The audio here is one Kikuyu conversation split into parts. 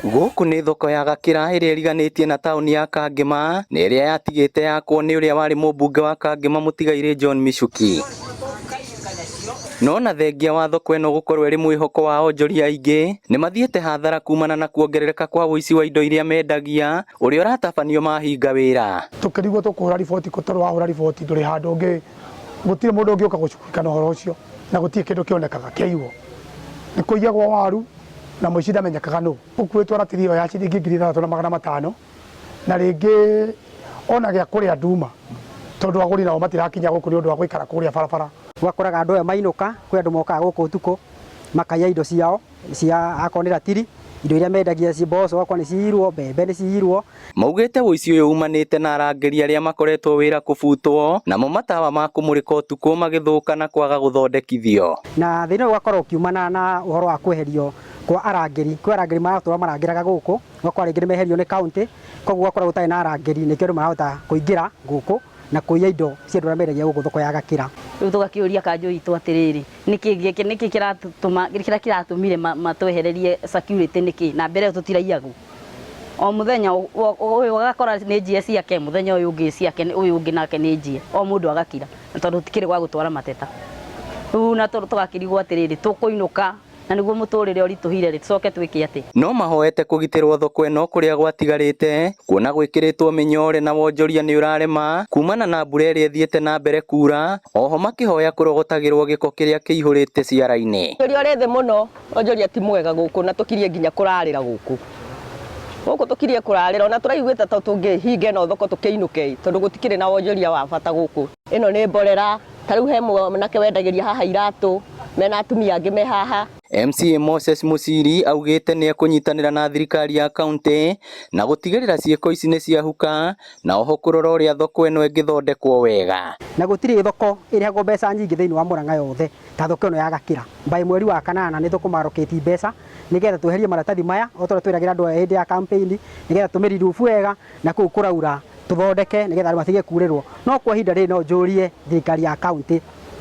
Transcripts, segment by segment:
Gũkũ nĩ thoko ya Gakĩra ĩrĩa ĩriganĩtie na taũni ya Kangema na ĩrĩa yatigĩte yakwo nĩ ũrĩa warĩ mũmbunge wa Kangema mũtigairĩ John Michuki. No na thengia wa thoko ĩno gũkorwo ĩrĩ mwĩhoko wa onjoria aingĩ, nĩ mathiĩte hathara kumana na kuongerereka kwa ũici wa indo iria mendagia ũrĩa ũratabanio mahinga wĩra. Tũkĩrigwo tũkũhũra riboti kũ tondũ wahũra riboti ndũrĩ handũ ũngĩ, gũtirĩ mũndũ ũngĩũka gũcukurika na ũhoro ũcio na gũtirĩ kĩndũ kĩonekaga kĩaiywo. Nĩ kũiyagwo waru na mũici ndamenyekaga nũ. Ũkuĩtwo ratiri ĩyo ya ciringi 6500 na rĩngĩ ona gĩa kũrĩa nduma tondũ agũri nao matirakinya gũkũ nĩ ũndũ wa gũikara kũrĩa barabara. Ũgakoraga andũ aya mainũka, kwĩ andũ mokaga gũkũ ũtukũ makaiya indo ciao cia akorwo nĩ ratiri, indo iria mendagia ci mboco okorwo nĩ ciirwo, mbembe nĩ ciirwo. Maugĩte ũici ũyũ umanĩte na arangĩri arĩa makoretwo wĩra kũbutwo namo matawa ma kũmũrĩka ũtukũ magĩthũka na kwaga gũthondekithio. Na thĩna ũyũ ũgakorwo ũkiumana na ũhoro wa kweherio kwa arangĩri. Kwĩ arangĩri maratũra marangĩraga gũkũ, ũgakora rĩngĩ nĩ meherio nĩ county, koguo ũgakora gũtarĩ na arangĩri nĩkĩo andũ marahota kũingĩra gũkũ na kũiya indo cia andũ arĩa mendagia gũkũ thoko ya Gakĩra. Rĩu tũgakĩũria kanjũ itũ atĩrĩrĩ, nĩkĩ nĩkĩ kĩratũma kĩrĩa kĩratũmire matwehererie security nĩkĩ na mbere ĩyo tũtiraiyagwo? O mũthenya ũyũ ũgakora nĩ njia ciake, mũthenya ũyũ ũngĩ ciake, ũyũ ũngĩ nake nĩ njia, o mũndũ agakira tondũ gũtikĩrĩ gwa gũtwara mateta. Rĩu na tũgakĩrigwo atĩrĩrĩ, tũkũinũka na nĩguo mũtũrĩre ũritũhire rĩ, tũcoke twĩke atĩa? No mahoete kũgitĩrwo thoko ĩno kũrĩa gwatigarĩte kuona gwĩkĩrĩtwo mĩnyore na wonjoria nĩ ũrarema kumana na mbura ĩrĩa ĩthiĩte na mbere kura, oho makĩhoya kũrogotagĩrwo gĩko kĩrĩa kĩihũrĩte ciara-inĩ. Wonjoria ũrĩ thĩ mũno, wonjoria ti mwega gũkũ na tũkirie nginya kũrarĩra gũkũ. Gũkũ tũkirie kũrarĩra ona tũraiguĩte ta tũngĩhinga ĩno thoko tũkĩinũke tondũ gũtikĩrĩ na wonjoria wa bata gũkũ. Ĩno nĩ mborera, ta rĩu he mwanake wendagĩria haha iratũ, mena atumia angĩ me haha. MCA Moses Muciri augĩte nĩ ekũnyitanĩra na thirikari ya kaunti na gũtigĩrĩra ciĩko ici nĩ ciahuka na oho kũrora ũrĩa thoko ĩno ĩngĩthondekwo wega. Na gũtirĩ thoko ĩrĩhagwo mbeca nyingĩ thĩinĩ wa Murang'a yothe ta thoko ĩno ya Gakĩra. By mweri wa kanana nĩ tũkũmarokĩti mbeca nĩgetha tweherie maratathi maya o ta ũrĩa twĩragĩra andũ aya hĩndĩ ya campaign nĩgetha tũmĩrirubu wega na kũu kũraura tũthondeke nĩgetha andũ matige kurĩrwo. No kwa ihinda rĩrĩ no njũrie thirikari ya kaunti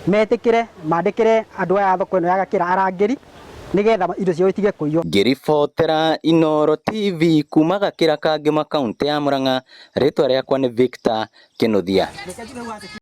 metĩkĩre mandĩkĩre andũ aya a thoko ĩno ya Gakĩra arangĩri nĩgetha indo ciao itige kũiywo. Ngĩribotera Inooro TV kuma Gakĩra Kangema kaunti ya Murang'a, rĩtwa rĩakwa nĩ Victor Kĩnuthia.